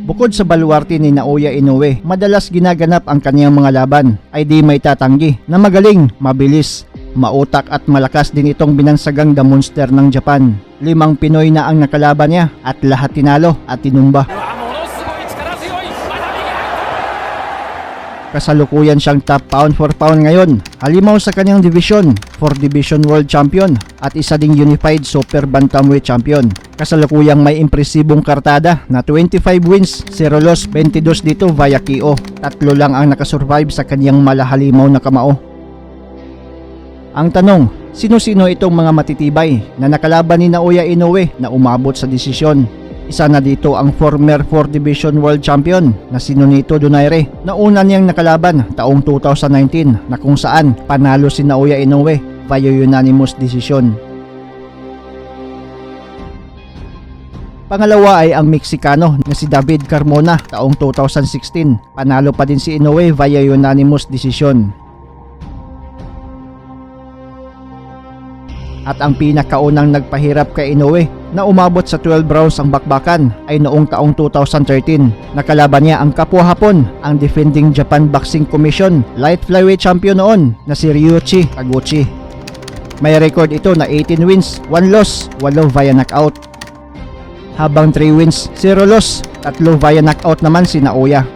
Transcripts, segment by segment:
Bukod sa baluarte ni Naoya Inoue, madalas ginaganap ang kaniyang mga laban ay di maitatanggi na magaling, mabilis, mautak at malakas din itong binansagang The Monster ng Japan. Limang Pinoy na ang nakalaban niya at lahat tinalo at tinumba. うわ、ものすごい力強い。また右入った。 Kasalukuyan siyang top pound for pound ngayon. Halimaw sa kanyang division, 4 division world champion at isa ding unified super bantamweight champion. Kasalukuyang may impresibong kartada na 25 wins, 0 loss, 22 dito via KO. Tatlo lang ang nakasurvive sa kanyang malahalimaw na kamao. Ang tanong, sino-sino itong mga matitibay na nakalaban ni Naoya Inoue na umabot sa desisyon? Isa na dito ang former 4 Division World Champion na si Nonito Donaire na una niyang nakalaban taong 2019 na kung saan panalo si Naoya Inoue via unanimous decision. Pangalawa ay ang Meksikano na si David Carmona taong 2016. Panalo pa din si Inoue via unanimous decision. At ang pinakaunang nagpahirap kay Inoue na umabot sa 12 rounds ang bakbakan ay noong taong 2013. Nakalaban niya ang kapwa Hapon, ang defending Japan Boxing Commission light flyweight champion noon na si Ryuichi Taguchi. May record ito na 18 wins, 1 loss, 8 via knockout. Habang 3 wins, 0 loss, 3 via knockout naman si Naoya.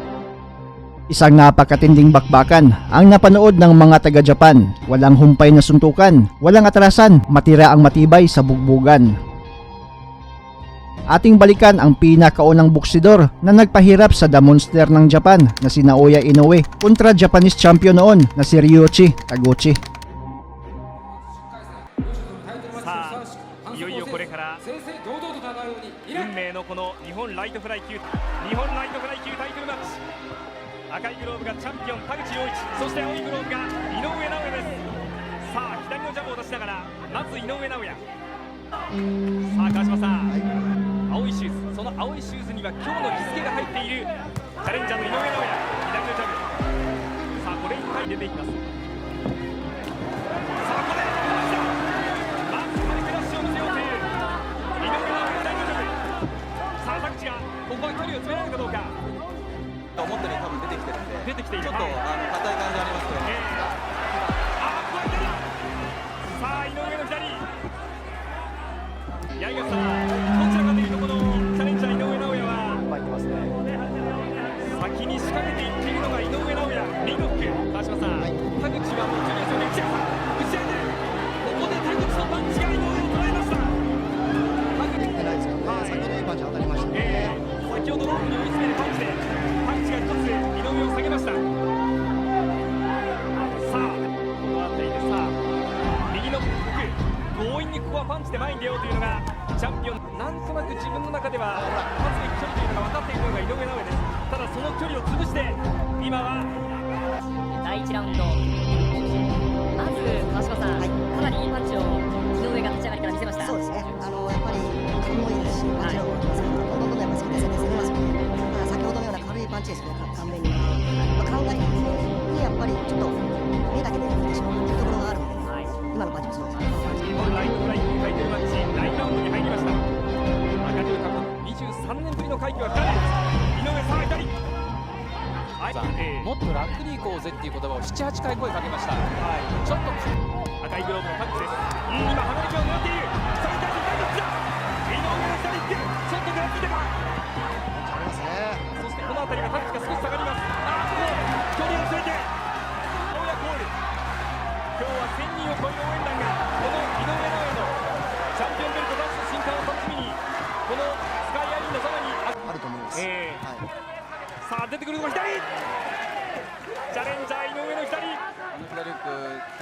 Isang napakatinding bakbakan ang napanood ng mga taga-Japan. Walang humpay na suntukan, walang atrasan, matira ang matibay sa bugbugan. Ating balikan ang pinakaunang boksidor na nagpahirap sa The Monster ng Japan na si Naoya Inoue kontra Japanese champion noon na si Ryuichi Taguchi. さあ、いよいよこれから運命のこの日本ライトフライ級、日本ライトフライ級タイトルマッチ。赤いグローブがチャンピオン田口陽一、そして青いグローブが井上尚弥です。さあ、左のジャブを出しながら、まず井上尚弥。さあ、川島さん、青いシューズ、その青いシューズには今日の日付が入っているチャレンジャーの井上尚弥。左のジャブ。さあ、これに対出ていきます。さあ、これまず軽くラッシュを見せようという井上尚弥、左のジャブ。さあ、田口がここは距離を詰められるかどうか。思ったより多分出てきてるんで、出てきている。ちょっと硬い感じありますけど、あー、ここは左だ。さあ、井上の左。八重樫さん、どちらかというと、このチャレンジャー井上尚弥は入ってますね。先に仕掛けていっているのが井上尚弥。右フック。川島さん、田口はもう距離を詰めて打ち合った、打ち合ってる。ここで田口のパンチが井上を捉えました。田口できてないですけどね、先ほどいいパンチ当たりましたね。先ほどロープに追い詰めるパンチで田口が一つ井上を下げました。さあ、この辺りで、さあ、右のフック、強引にここはパンチで前に出ようというのがチャンピオン。なんとなく自分の中では勝つべき距離というのが分かっているのが井上尚弥です。ただ、その距離を潰して今は第1ラウンド、まず川島さん、かなりいいパンチを井上が立ち上がりから見せました。そうですね、やっぱり勘もいいですし、パンチ力もありますから、どんどんどんどんやっぱり先手先手攻めますよね。まあ、先ほどのような軽いパンチですよね、顔面に。まあ、考えにやっぱりちょっと目だけで見てしまうというところがあるので、今のパンチもそうですね。日本ライトフライ級タイトルマッチ、第2ラウンドに入りました。赤字を囲む23年ぶりの快挙は誰。井上、さあ、左。はい、もっと楽に行こうぜっていう言葉を7、8回声かけました。ちょっと赤いグローブの田口です。うん、今離れ際を狙っている。それに対して左のフックだ。井上の左フック、ちょっとぐらついたか。ありますね。そして、この辺りは田口が少し下がります。あー、ここ距離を詰めて青谷コール。今日は1000人を超える応援団が、この井上尚弥のチャンピオンベルト奪取の瞬間を楽しみに、このスカイアリーナ座間にあると思います。はい。さあ、出てくるのが左。チャレンジャー井上の左。あの左フック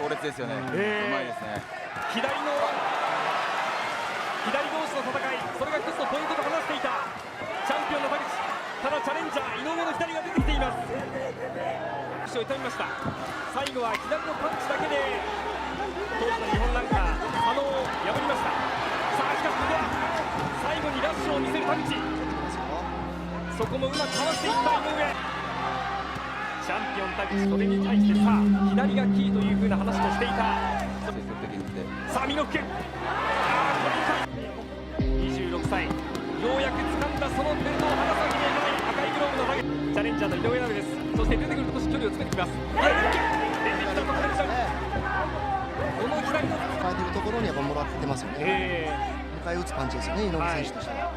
強烈ですよね。うまいですね。左の左同士の戦い、それが一つのポイントと話していたチャンピオンの田口。ただ、チャレンジャー井上の左が出てきています。を痛みました。最後は左のパンチだけで当時の日本ランカー佐野を破りました。さあ、しかしここは最後にラッシュを見せる田口。そこもうまくかわしていった井上。チャンピオン田口、それに対して、さあ、左がキーというふうな話もしていた。積極的に打って。さあ、ミノック、あー、これに対26歳、ようやく掴んだそのベルトを離さます。出てきたところでした。この左の変えてるところにやっぱもらってますよね。迎え撃つパンチですよね、井上選手としては。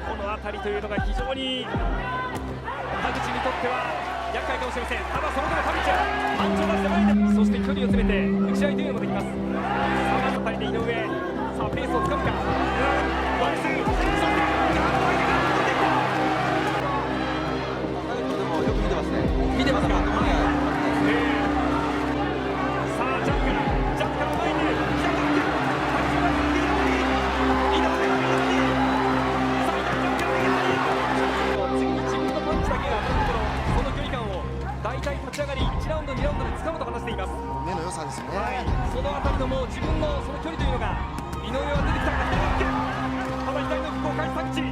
この辺りというのが非常に田口にとっては厄介かもしれません。ただ、そのでも田口はパンチを出して前で、そして距離を詰めて打ち合いというのもできます。さあ、まず2人で井上、さあ、ペースをつかむか。ワンツー、そしてガードの間から飛んでいった。田口でもよく見てますね。見てますか？まだまともには決まってないです。さあ、ジャブから、ジャブから前に出る。左のフック、田口が右のボディ、井上が右のボディ。さあ、左ジャブから右のボディ。次に自分のパンチだけが当たるところ、その距離感を大体立ち上がり1ラウンド、2ラウンドで掴むと話しています。目の良さですよね。はい、その辺りのもう自分のその距離というのが、井上は出てきた。左のフック、ただ左のフックを返す田口。こ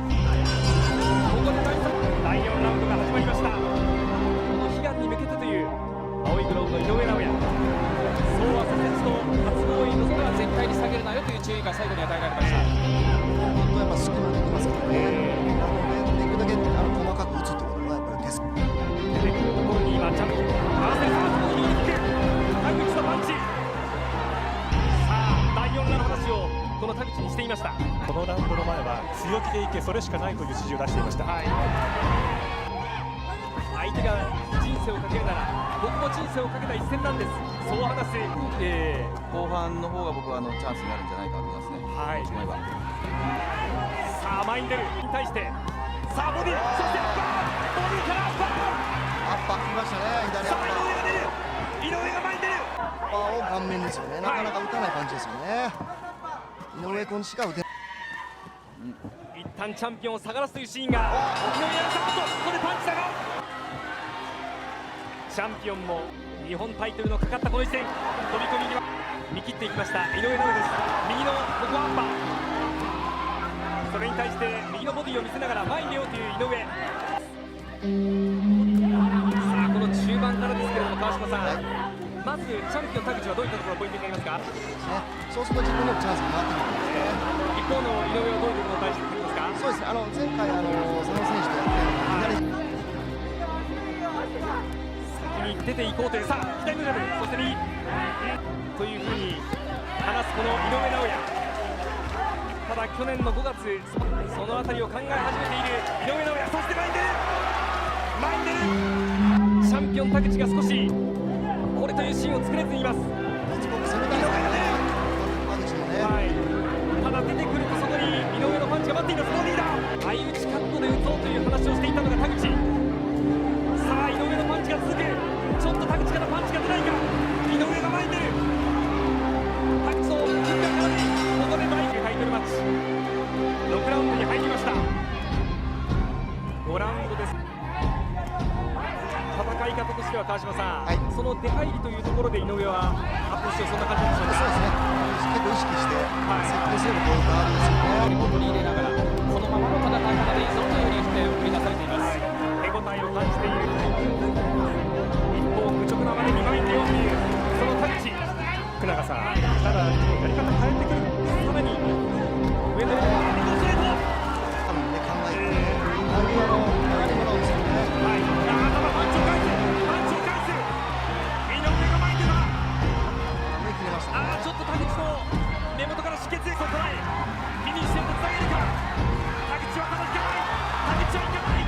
こで第3第4ラウンドが始まりました。この悲願に向けてという青いグローブの井上尚弥、そうはさせずと初防衛に臨む。は絶対に下げるなよという注意が最後に与えられました。本当やっぱ隙間できますからね。なので、できるだけ細かく打つってことがやっぱりです。出てくるところに今ジャンプ合わせ、さあ、その右フック、田口のパンチ。さあ、第4ラウンドの話をこの田口にしていました。このラウンドの前は、強気でいけ、それしかないという指示を出していました。はい、相手が人生をかけるなら、僕も人生をかけた一戦なんです、そう話す、後半の方が僕はチャンスになるんじゃないかと思いますね。思えば。さあ、前に出るに対して、さあ、ボディ、そしてアッパー、ボディからアッパー。アッパー来ましたね、左アさあ、ッパー。井上が出る、井上が前に出る。アッパーを顔面ですよね。なかなか打たないパンチですよね。井上君しか打て一旦チャンピオンを下がらすというシーンが、井上やさんと、ここでパンチだが、チャンピオンも日本タイトルのかかったこの一戦、飛び込みには見切っていきました井上尚弥です。右のここはアッパー、それに対して右のボディを見せながら前に出ようという井上。さあ、この中盤からですけれども、川島さん、まずチャンピオン田口はどういったところがポイントになりますか？ね。そうすると、自分のチャンスが回ってくるんですね。一方の井上はどういうところが大事になりますか？そうですね。前回佐野選手とやって、左先に出ていこうという、さあ、左のジャブ、そして右というふうに話すこの井上尚弥。ただ、去年の5月、その辺りを考え始めている井上尚弥。そして前に出る、前に出る。チャンピオン田口が少しこれというシーンを作れずにいます。しつこく攻めたいですね、田口もね。はい、ただ、出てくるとそこに井上のパンチが待っています。ボディだ。相打ち覚悟で打とうという話をしていたのが田口。さあ、井上のパンチが続く。ちょっと田口からパンチが出ないか。井上が前に出る。田口のフックが絡み、ここで第9タイトルマッチ、6ラウンドに入りました。5ラウンドです。戦い方としては、川島さん、その出入りというところで、井上はアップして、そんな感じでしょうか？そうですね。結構意識して、接近すればこういうガードですよね。を取り入れながら、このままの戦い方でいいぞというふうに言って送り出されています。手応えを感じている。一方、愚直なまでに前に出ようというその田口。福永さん、ただやり方変えてくる。さらに上の右のストレート。多分ね、考えてね、ああいう流れもらうんですよね。はい、あー、ただパンチを返す、パンチを返す。井上が前に出た。目切れましたね。あー、ちょっと田口の根元から出血。そこへフィニッシュへとつなげるか。田口はただ引かない、田口は引かない。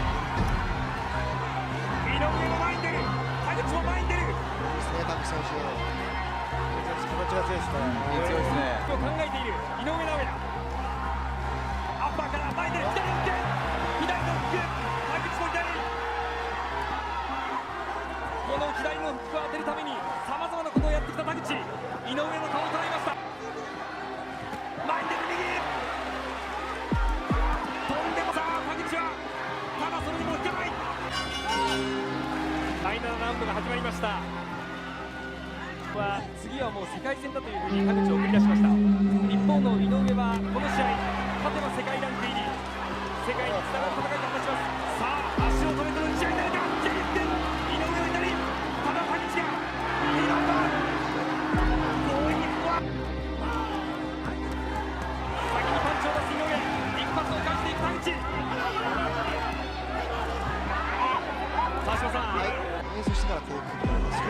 井上も前に出る、田口も前に出る。いいですね、田口選手。気持ちが強いですね。強いですね。を考えている井上尚弥。アッパーから前に出る、左のフック、左のフック、田口の左。この左のフックを当てるためにさまざまなことをやってきた田口。井上の顔を捉えました。前に出る右、とんでも、さあ、田口はただそれでも引かない。第7ラウンドが始まりました。は次はもう世界戦だというふうに田口を送り出しました。一方の井上は、この試合勝てば世界ランク入り、世界につながる戦いと話します。さあ、足を止めての打ち合いになるか。左フック、井上の左。ただ、田口が右のアッパー、強引にここは先にパンチを出す井上。一発を返していく田口。川島さん、はい、演出してからこう来る。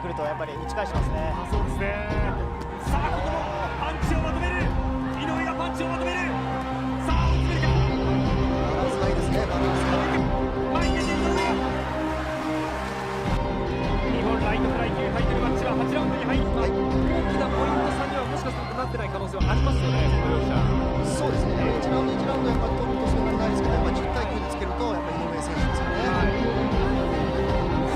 くるとやっぱり打ち返しますね。あ、そうですね。さあ、ここもパンチをまとめる。井上がパンチをまとめる。さあ、追い詰めるか。バランスがいいですね、バランスが。前に出て井上。日本ライトフライ級タイトルマッチは8ラウンドに入った、大きなポイント差にはもしかするとなってない可能性はありますよね、この両者。そうですね、1ラウンド1ラウンドやっぱり取るとそんなにないですけど、やっぱり10対9でつけると、やっぱり井上選手ですよね。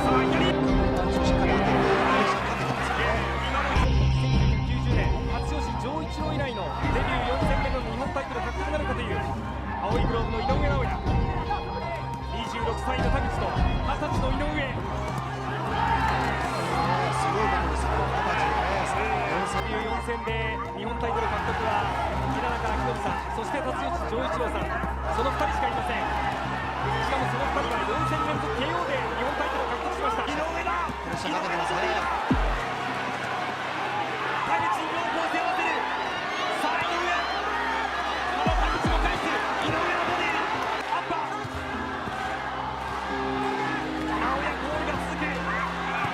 さあ、左。パンチをしっかり当てて、プレッシャーかけてますよね。今の1990年、辰吉丈一郎以来のデビュー4戦目の日本タイトル獲得なるかという青いグローブの井上尚弥。26歳の田口と20歳の井上。すごいことですよ、20歳でね、4戦。デビュー4戦で日本タイトル獲得は平中晃伸さん、そして辰吉丈一郎さん、その2人しかいません。しかもその2人は4戦連続 KO で日本タイトルを獲得しました。井上だ。プレッシャーかけてますね。田口にロープを背負わせる。さあ、井上。ただ田口も返す。井上のボディアッパー。直哉コールが続く、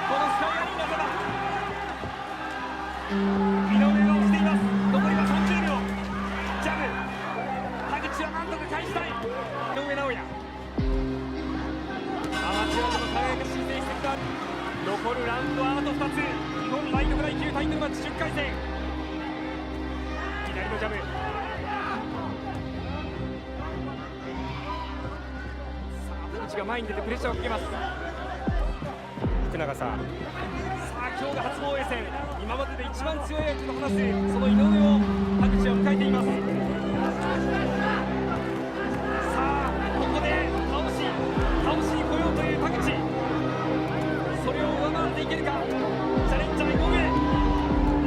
このスカイアリーナから井上が落ちています。残りは30秒。ジャブ。田口は何とか返したい。井上尚弥、アマチュアでも輝かしい成績だ。残るラウンドはあと2つ。日本ライトフライ級タイトルマッチ10回戦。左のジャブ。さあ、田口が前に出てプレッシャーをかけます。福永さん、さあ、今日が初防衛戦。今までで一番強い相手と話すその井上を田口は迎えています。さあ、ここで倒しに来ようという田口。それを上回っていけるか、チャレンジャー井上。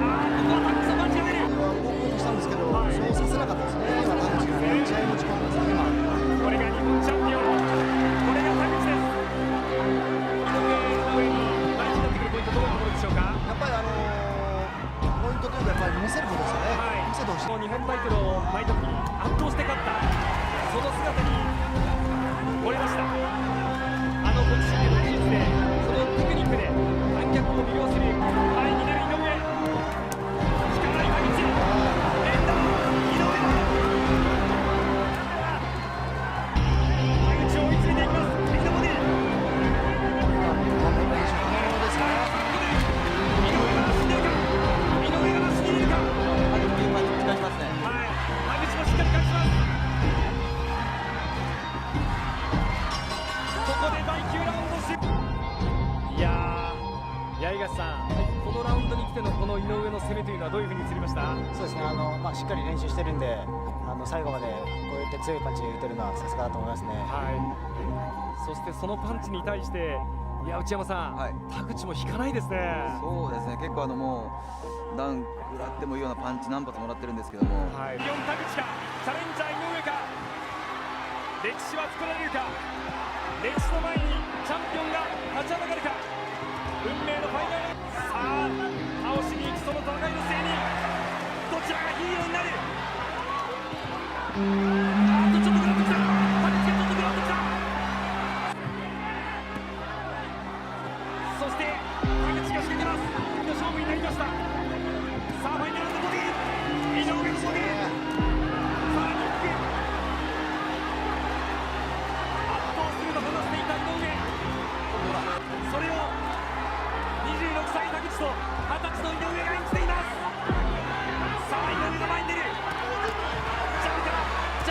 ああ、ここはタックスパンチが出る。動こうとしたんですけど、そうさせなかったですね、今、田口がね、試合持ち込んでますね、今。これが日本チャンピオン、これが田口です。井上上に大事になってくるポイント、どういうところでしょうか。やっぱりポイントというか、やっぱり見せることですよね、見せてほしい。日本タイトルを巻いた時に圧倒して勝った、その姿に惚れました。あのボクシングの技術で、そのテクニックで観客を魅了する。前に出る井上、引かない田口、連打。井上だ。田口を追い詰めていきます。右のボディ。顔面練習本物ですよね。井上が足に出るか、井上が足に出るか。田口もいいパンチ打ち返しますね。はい、田口もしっかり返します。ここで第9ラウンド終。いやー、八重樫さん、このラウンドに来てのこの井上の攻めというのはどういうふうに映りました？そうですね、まあ、しっかり練習してるんで、最後までこうやって強いパンチ打てるのはさすがだと思いますね。はい、そしてそのパンチに対して、いや、内山さん、田口も引かないですね。そうですね、結構もうダウン食らってもいいようなパンチ何発もらってるんですけども、はい、4田口か、チャレンジャー井上か、歴史は作られるか、歴史の前にチャンピオンが立ちはだかるか、運命のファイナル。さあ、倒しに行くその戦いの末に、どちらがヒーローになる。あっと、ちょっと食らってきた。田口がちょっと食らってきた。そして田口が仕掛けます。の勝負になりました。さあ、ファイナルのボディ、井上のボディ。さらに引く。圧倒すると話していた井上、それを26歳田口と20歳の井上が演じています。さあ、井上が前に出る。ジャブからジャ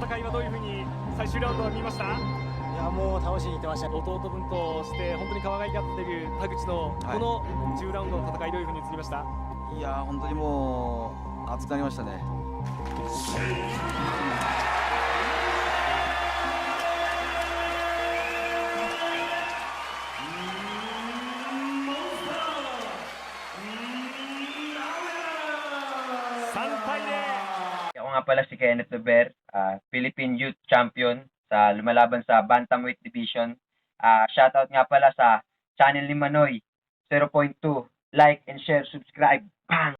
戦いはどういうふうに最終ラウンドは見ました？いや、もう倒しにいってましたね。弟分として本当に可愛がっている田口のこの10ラウンドの戦い、どういうふうに映りました？いやー、本当にもう熱くなりましたね。 3対0。 Ako nga pala si Kenneth Dober, Philippine Youth Champion sa lumalaban sa Bantamweight Division. Shoutout nga pala sa channel ni Manoy 0.2. Like and share, subscribe. Bang!